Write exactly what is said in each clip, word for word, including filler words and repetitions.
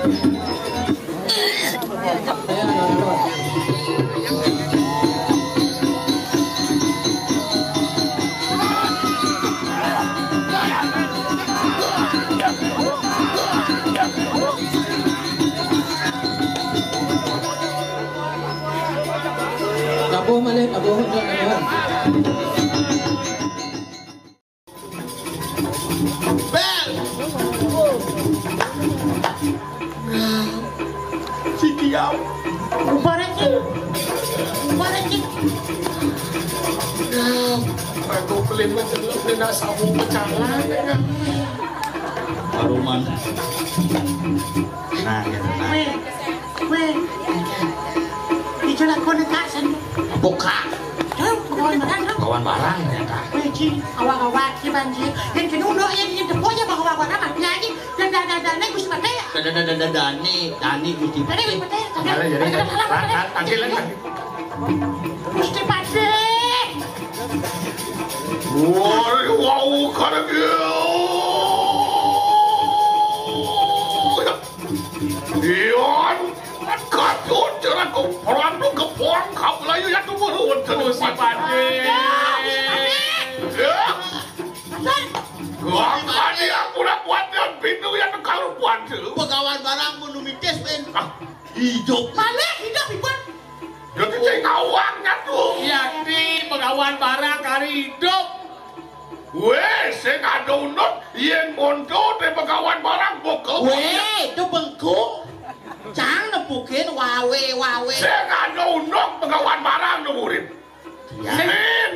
Tabuh malih, tabuh, tabuh. Bel! Si Kiau. Ubah lagi. Ubah lagi. Aku pelit macam lu kena sambung pecalang. Aruman. Nah, ya. Weh, weh. Itu lah kau nak sana. Buka. Tuh, kawan barang tuh. Kawan barang ya kak. Weh, Ji, awak-awak si banjir. Dan kena unduk ya, dia tepuk ya bahawa barang mati lagi. Dan dah dah dah naik bus pakai ya. Dah dah dah dah dah ni, dah ni Gusti Pakai. Pakai. Gusti Pakai. Ada jadi. Ada, ada, ada, ada. Tangkil lagi. Gusti Pakai. Woi, wau, kada dia. Ian, katut jeraku, perandu kepuang kap layu ya tu baru. Gusti Pakai. Ya. Makanya aku nak buat dan pintu yang karuan tu. Pegawan barang pun numitis, Ben. Ah, hidup. Malih hidup, Iban. Dia tu cai ngawang nya tu. Iya, ti pegawan barang kari hidup. Weh, sing ada unduk, yen monto te pegawan barang buka. Weh, tu bengkung. Cang nepukin wawe, wawe. Sing ada unduk pegawan barang tu murid. Iya. Ni,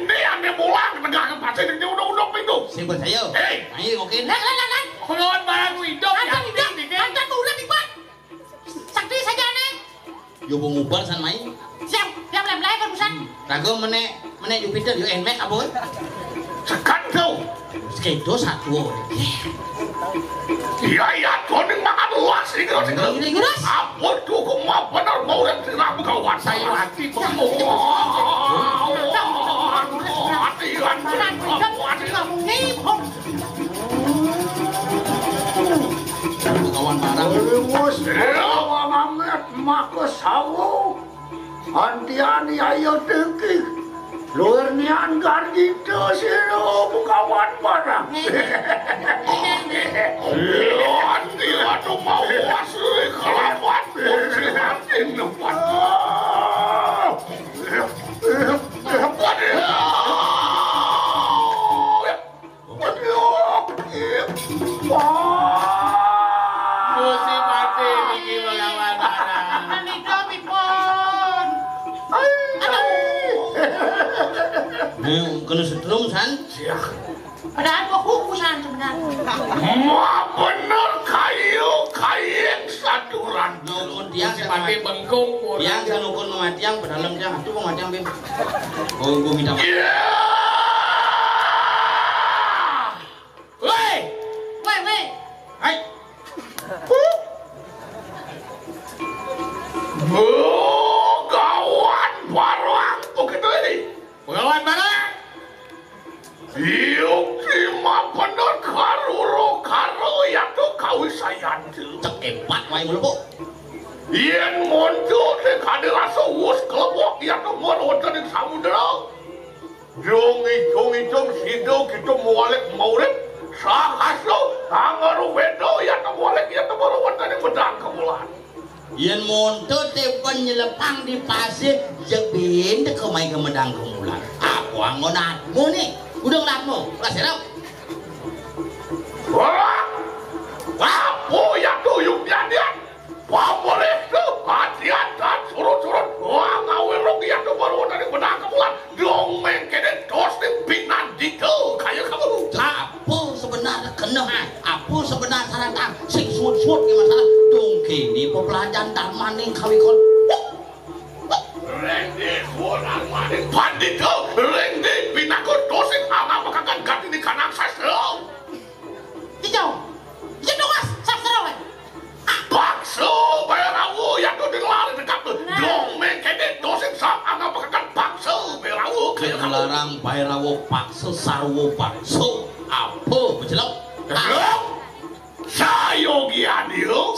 ni ane pulang ke tengah ke pasir, ni unduk-unduk pintu. Sing percaya. Hei. Ayo, oke. Nah, nah, nah, nah. Pegawan barang tu hidup. Antan ya, hidup. Ni, ni. Antan urip, Iban. Sakti saja nih. Yo, mau ngubar san main. Siap, siap, lem, lem, barusan. Hmm. Raga menek, menek Jupiter, yo, Nmax apa? Sekat tu. Sekedo satu. Iya, iya, tu ning mangan luas, ini terus, ini terus. Ini, ini terus. Apa tu, kok mau benar mau dan tidak begawan. Saya hati, hati, hati, hati. Kawan barang. Terus, kawan amet, maka sawo. Antian yaya teki. Luar nian gargita sira bukawan barang. Antian tu mau asli kelawan. Antian lepas. Waduh. Gusti Patih niki melawan anak. Menika pipun. Aduh. Nih, kena setrum, San. Siap. Padahal kok kuku, San, sebenarnya. Ma bener kayu, kayeng saturan. Nukun tiang Gusti Patih bengkung. Tiang sanukun mamatiang, pedalem tiang. Atuh pematiang, Bim. Oh, gua minta maaf. Iya. Woi! Woi, woi. Hai. Begawan barang begitu ini. Begawan barang. Yuk, lima bener karuro karo ya tu kawi sayantu. Cek empat wae mlebu. Yen monco te kade rasa wus kelebok ya tu mor wonten ing samudra. Dong itung-itung sida kita mualik maurip, sahasa anggaru beda ya temu mualik ya temu wonten ing medang kemulan. Yen monto te ben nyelepang di pasir, ya ben teka mai ke medang kemulan. Apa anggon atmu ni? Udah ngelatmu, lah serap. Wah, apa ya tu yuk dian-dian? Pamrih tu, hatian dan surut-surut. Wah, ngawirung iya tu baru dari benang kemulan. Dong mengkene dos ni pinandita kaya kamu. Apa sebenar kena, hai? Apa sebenar sarantang? Sing suut-suut ke masalah. Dong kene pepelajaran darmaning kawikon. Rendi kurang maning pandita. Rendi pinakut dos sing ama pekakan gati ni kanang sastra. Ijau. Ijau dongas, sastra, weh. Paksa Bairawa ya tu digelar dekat tu. Nah. Dong mengkene dosin sang angga pekakan paksa Bairawa kaya kamu. Digelarang Bairawa paksa, sarwa paksa. Apa bejelok? Jelok. Sayogian yo.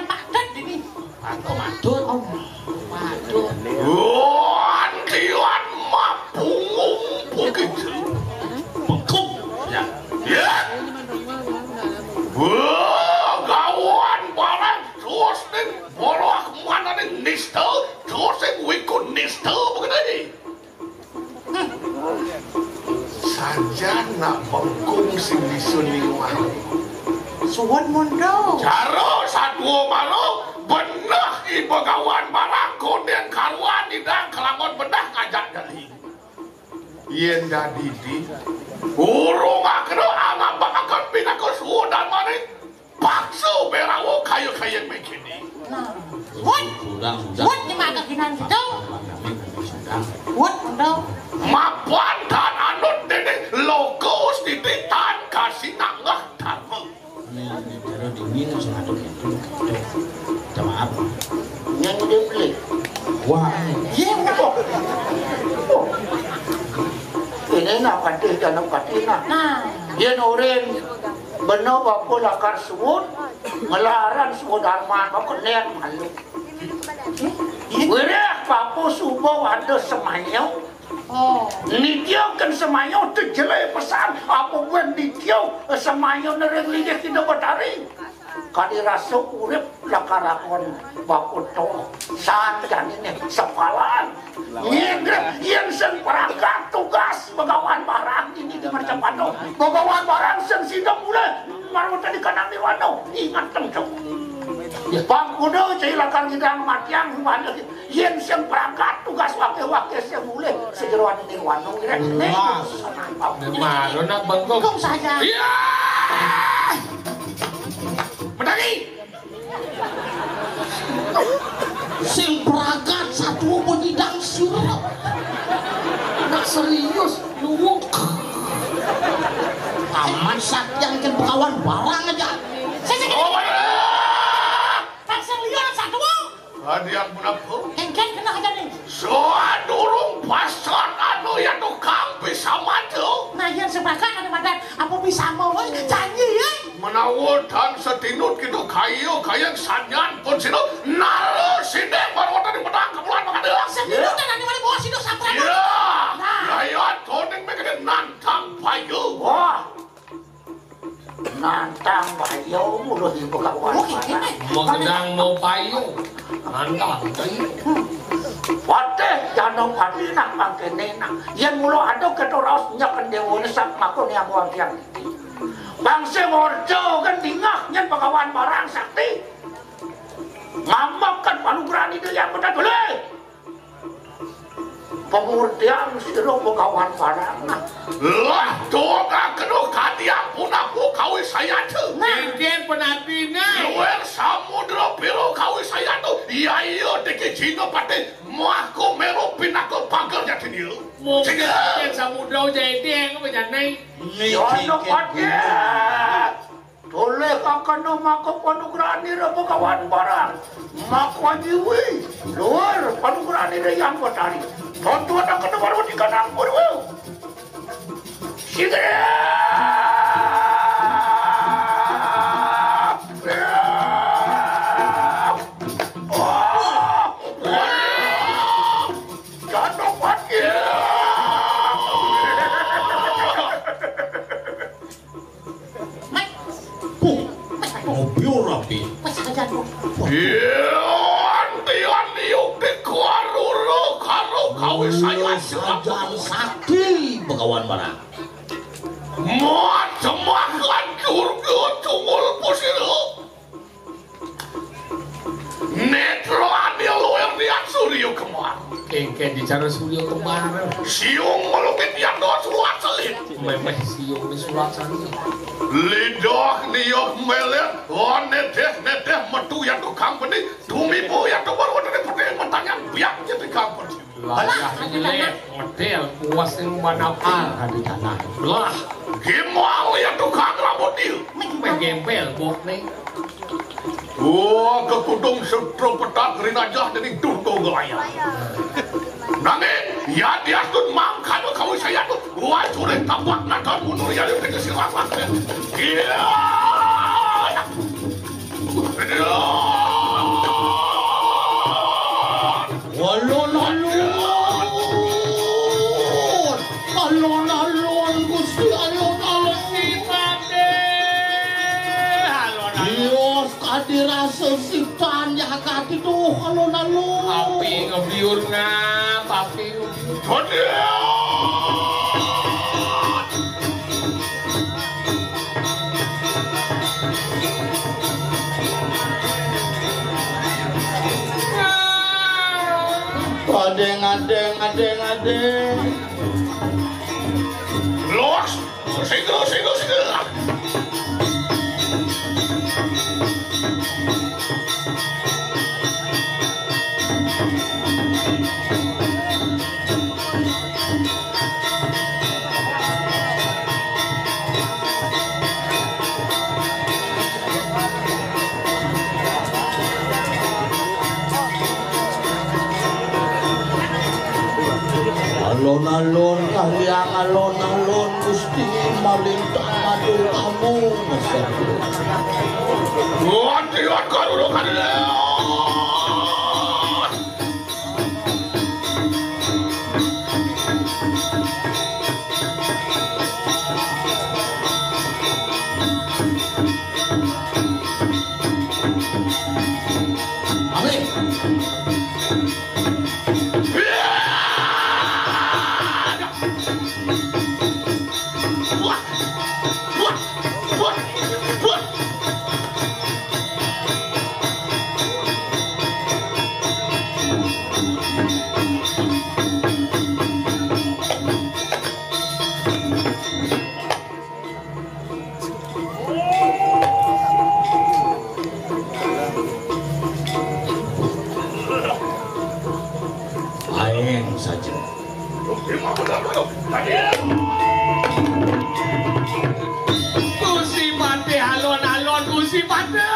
Wan padet ini. Aku matur. Oh, matur. Wan tiwan mapungum begitu. Bengkung. Ya. Ya. Wah, gawan barang terus ning bolah mana ning nista, terus ning wiku nista begini. Sajan nak bengkung sing bisa niwang. Suwun mundha. Jero satua mara, beneh I Begawan Barang kondén karuan nyidang kelawan beneh ngajak jani. Yén dadi di, urung akena angabakaken pinaka suwa darmané, paksa berawa kaya-kaya mengkéné. Nah, wut, wut, di mata kinan kita. Wut, mundha. Mapan tan anut déning loka stiti tan kasinanggeh darma. Ini, ini cara dingin, sing aduk itu, gitu. Minta maaf. Yang dia beli. Wah. Iya, wah. Ini nak patih, jangan patih, nak. Nah. Dia nurin, bener bapa lakar suud, ngelaran suud darman, bapa kenen malu. Iya. Wireh bapa suba ada semayau, Oh. Nityaken semaya tejelé pesan, apa buin nitya semaya nering linggih Ida Betari. Kadi rasa urip lakar akon bakuto, san janiné sepalan. Nginggih yén sing pragat tugas Begawan Barang dini di Mercapada. Begawan Barang sing sida mulih marwata di kanang nirwana. Inget, Cok. Pang kuda cai lakar ngidang matiang, mana Yén sing pragat tugas wakil-wakil sing mulih sajeroning nirwana, ireng. Wah. Mara nak bengkok. Kok saja. Iya. Medangi. Sing pragat satua penyidang sira. Nak serius, luwuk. Aman satyan kén Begawan Barang aja. Sing, sing. Oh, bener. Tansah liya satua. Adiak menapa? Kéngkén kena aja nih. Sadurung pasan anu ya tukang bisa maju. Nah, yén sepakat ada madan, apa bisa mau, eh, janji ya? Menawa tan setinut kita kaya, kaya sanyan pun sinu, nara sidek baru tadi menang kebulan mengadil. Setinut dan anu mana bawa sinu samperan. Iya. Nah. Nah, ya, toning mekene nantang payu. Wah. Nantang payu mulu di Begawan. Oh, gitu, Pak. Magedang mau payu. Nantang payu. Patih Janapati nak mangkene nak. Yén mula ada kita raos nyepen déwa nesak makone ambo angkiang. Bangsa Morjo kan dingah nyén Begawan Barang sakti. Ngambekkan panugrahan Ida Hyang Betari. Pamurtian sira Begawan Barang. Lah, doa kena kadiang punaku kawi sayatu. Nah. Kéngkén penatine. Luwih samudra pira kawi sayatu. Iya, iya, diki Cina pati. Mako meru pinaka pager jatinia. Mungkin samudra jati yang apa jane? Iya, no pati. Tolih kakana maka panugrahan ira Begawan Barang. Maka nyiwi luar panugrahan ira Hyang Betari. Tonton akana baru di kanang purwa. Sidra. Jangan lupa. Puh, ngopi ora, Pi? Wis aja, Bu. Iya, antian yukti kuaruru karo kawisayan sajan sakti Begawan Barang. Macemah lan curga tungul pusira. Netra anil luwir niat Surya Kembar. Kéngkén dicara Surya Kembar. Siung melukit yanda surat selit. Memeh siung ni surat selit. Lidah niuh meler, oh, nedeh-nedeh metu ya tukang benih, tumibu ya tukang benih, peting mentangan biak jadi tukang benih. Layah jelek, model puas yang mana pun. Ah, di tanah. Lah, gimbal ya tukang rambut dia. Gempel, bok nih. Wah, kekudung setropetan rinajah dening Durga Gelaya. Nanging, ya diastun mangkana kawisayatu. Wah, curih tapak naton mundur ya, dia kesilapan. Iya. Iya. Alon-alon. Alon-alon, Gusti, alon-alon. Gusti Patih. Alon-alon. Dios kadi rasa sitan jagat itu, alon-alon. Api ngebiur ngap, api ngebiur. Adeng, adeng, adeng, adeng. Los, singgah, singgah, singgah. Alon-alon, kahliang alon-alon, Gusti malintang madu kamu. Masa. Wadiat karulukan. Aeng saja. Gusti Patih, alon-alon, Gusti Patih.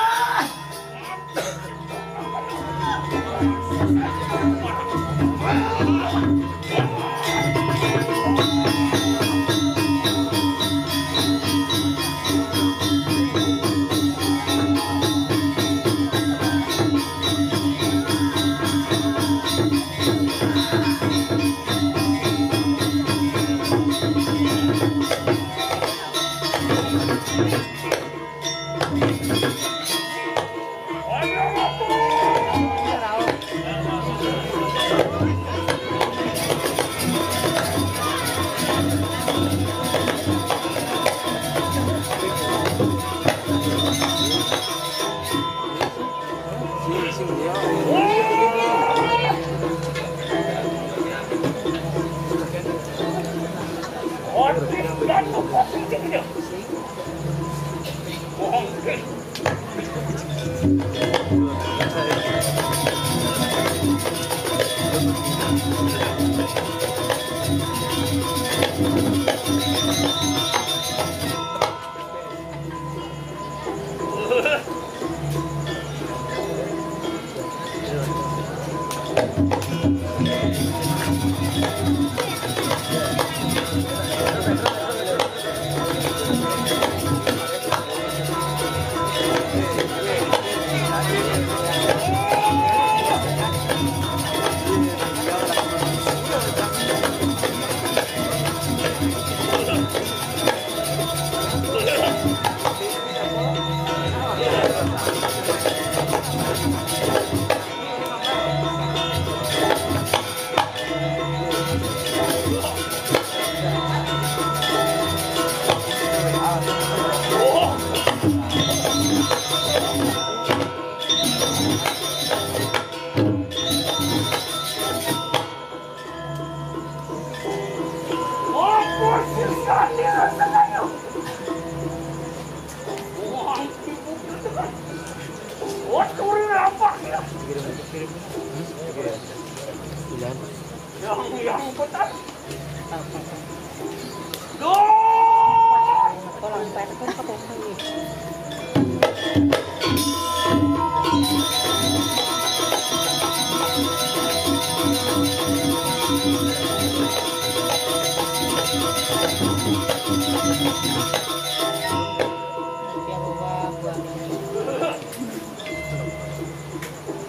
Yang, yang betul.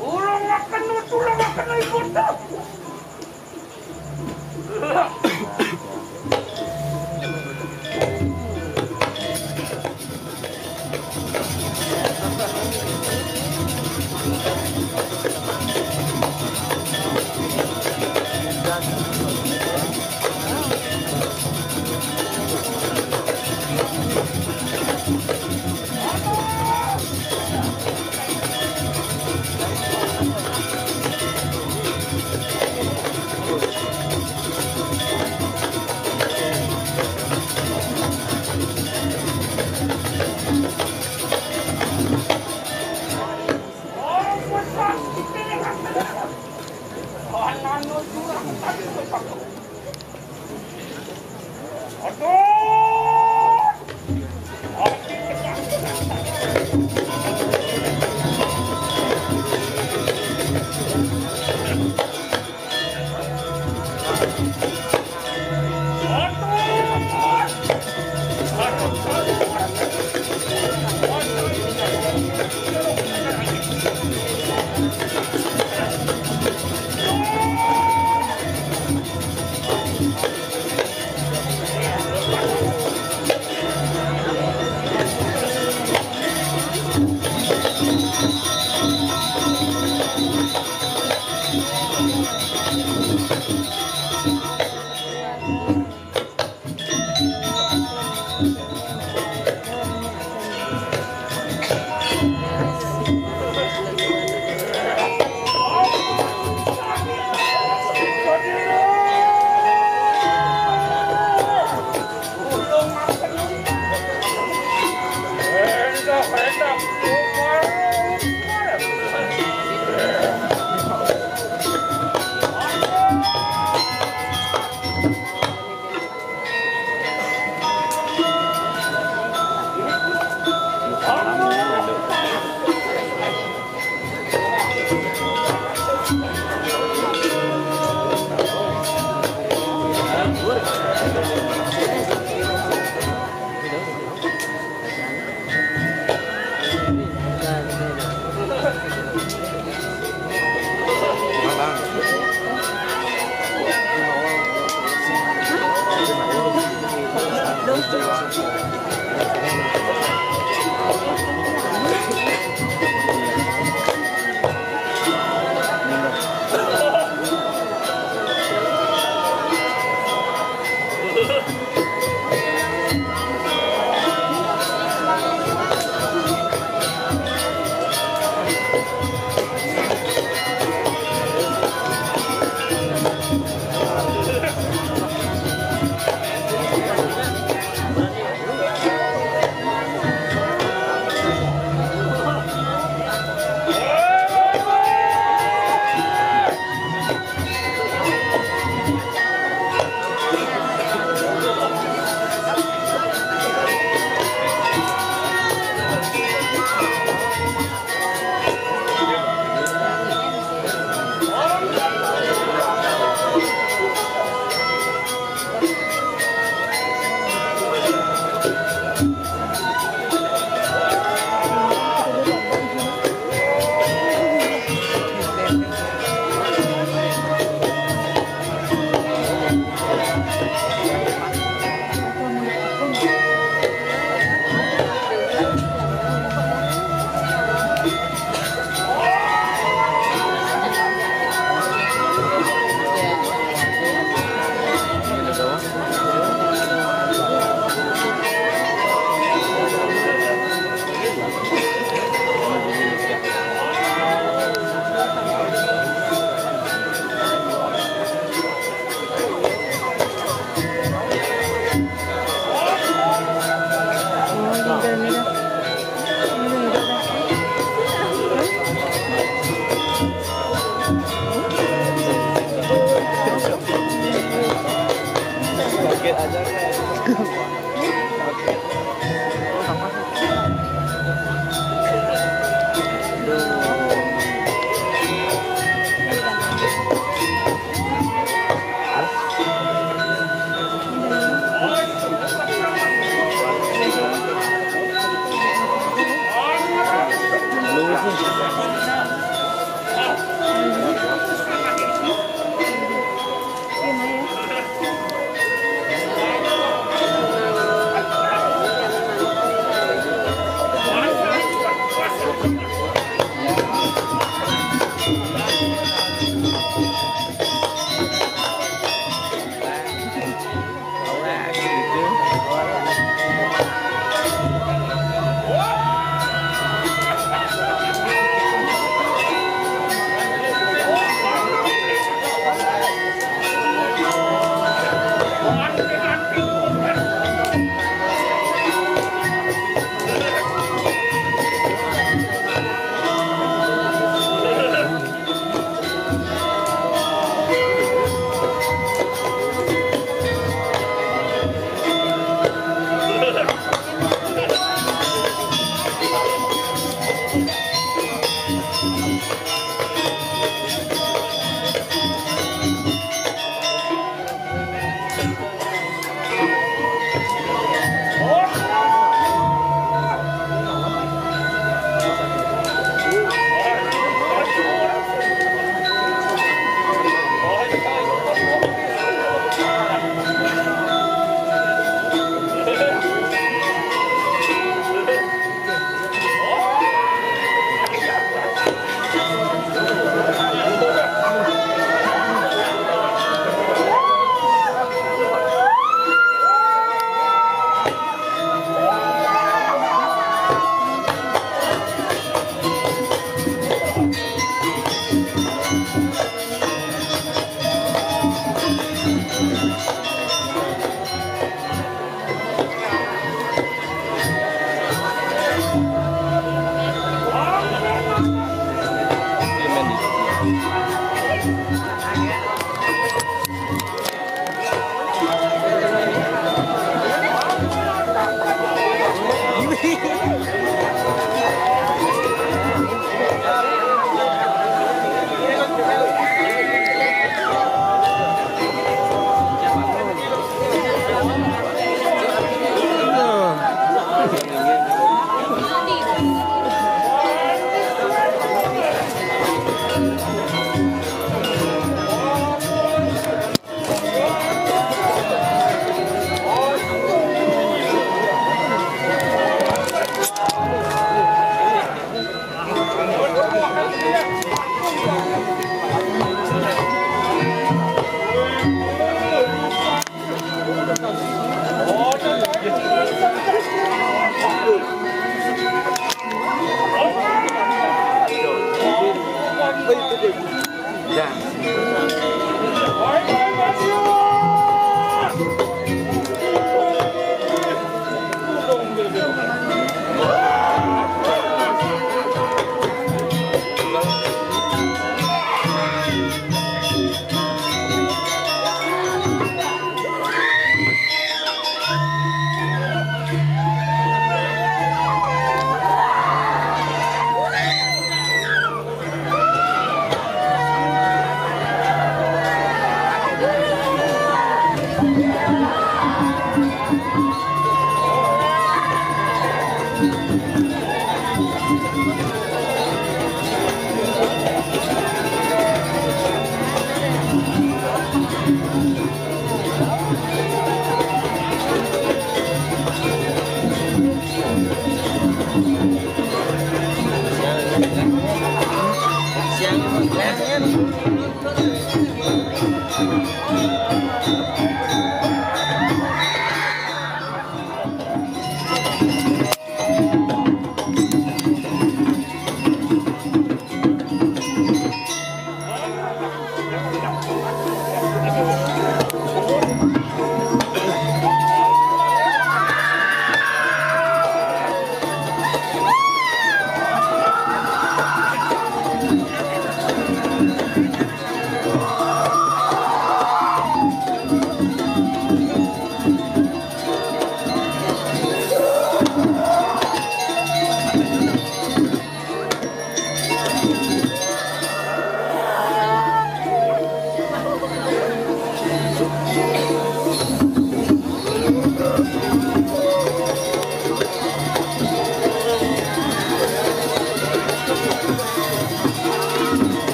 Tulungaken, tulungaken, ibu.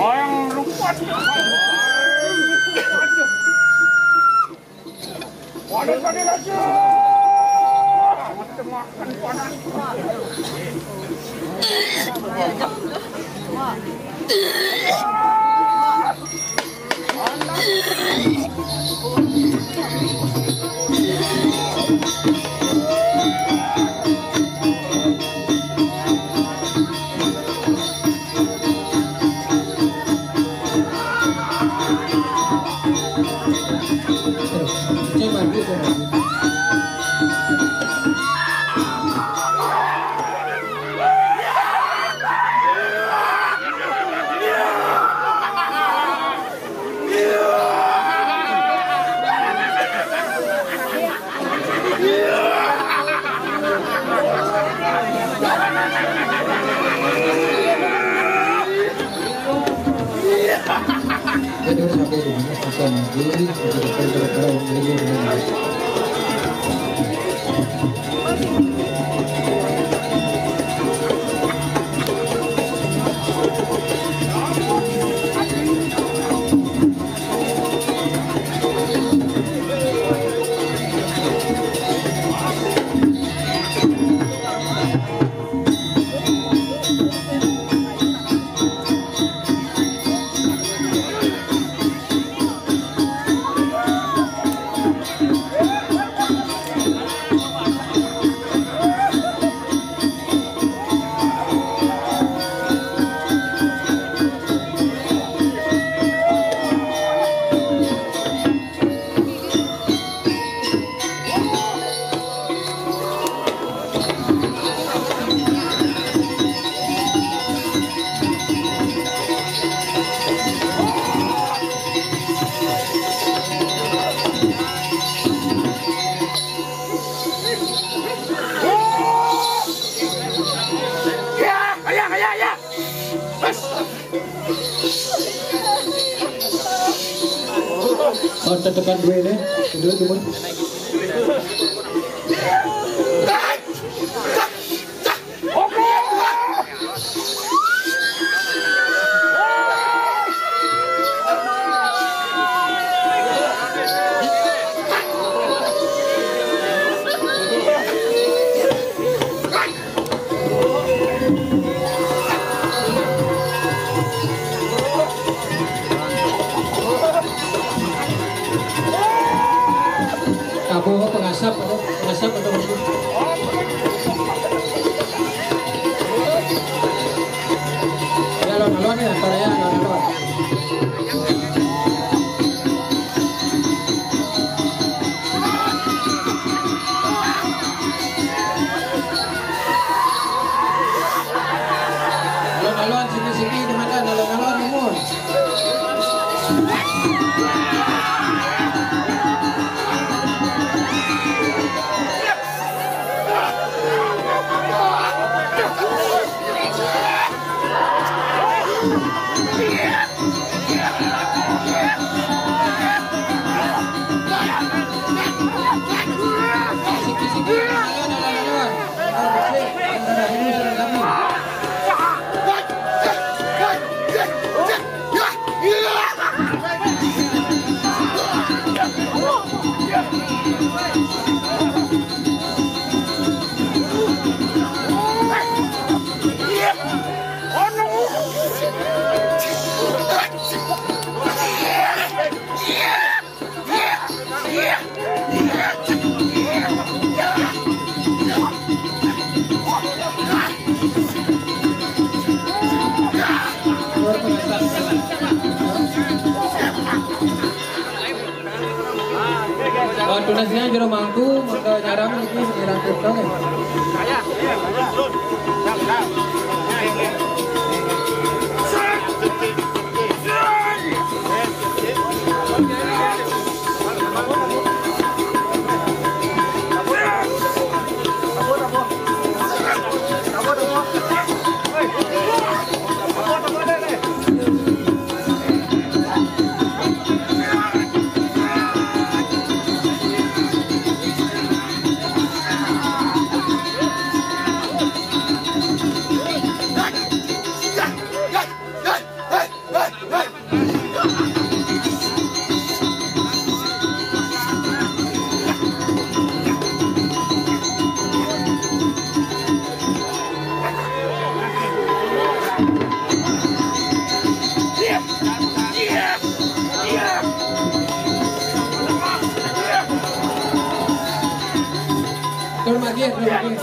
Orang lupa. Panas, panas, panas. Makan panas. Ya, ya, ya, ya. Oh, tetekan dua ini. Kedua, kedua. Donasinya jero mangku, mangga nyarang niki, nyarang kentang ya. Terima kasih, terima kasih.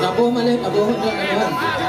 Tabuh malih, tabuh, tabuh.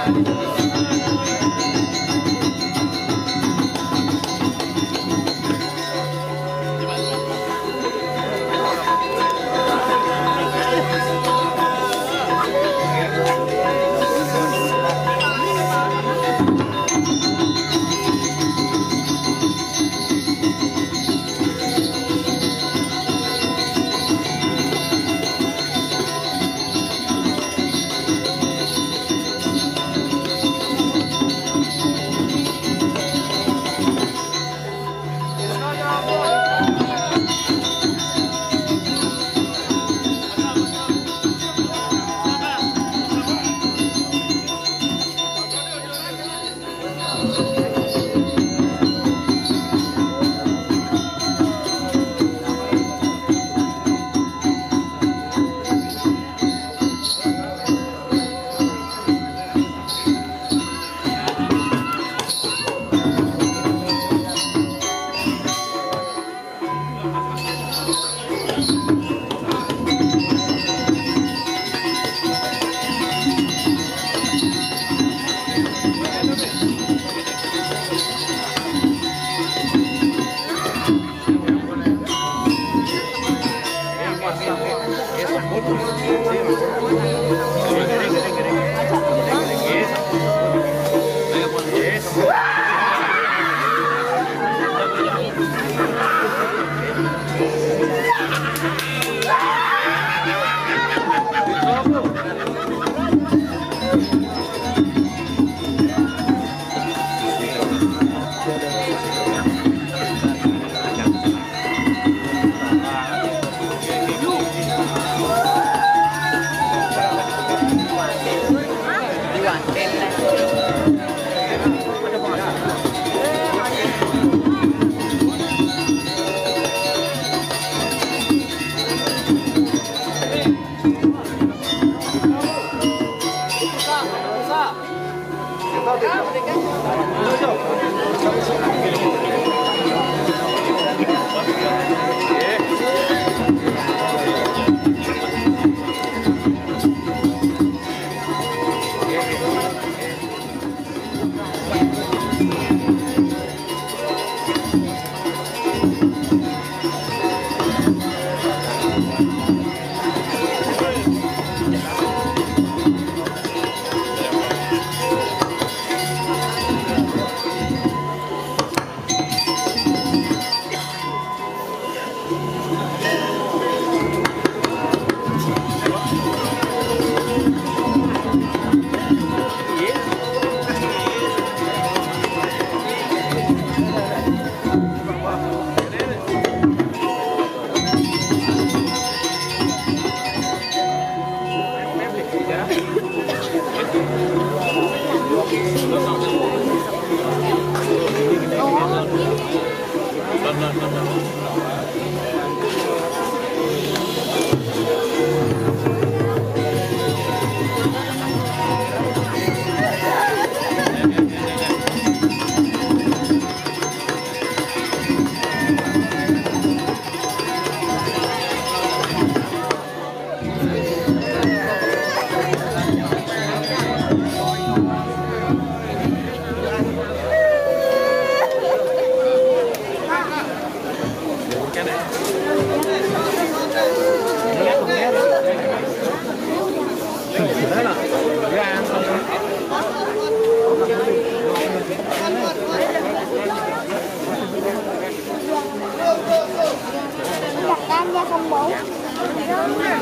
Kan ya, không bố.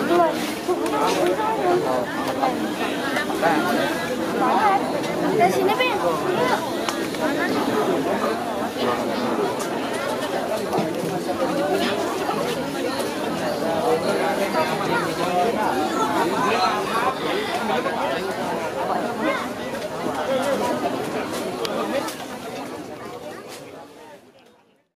Rồi. Rồi, xin đi bên.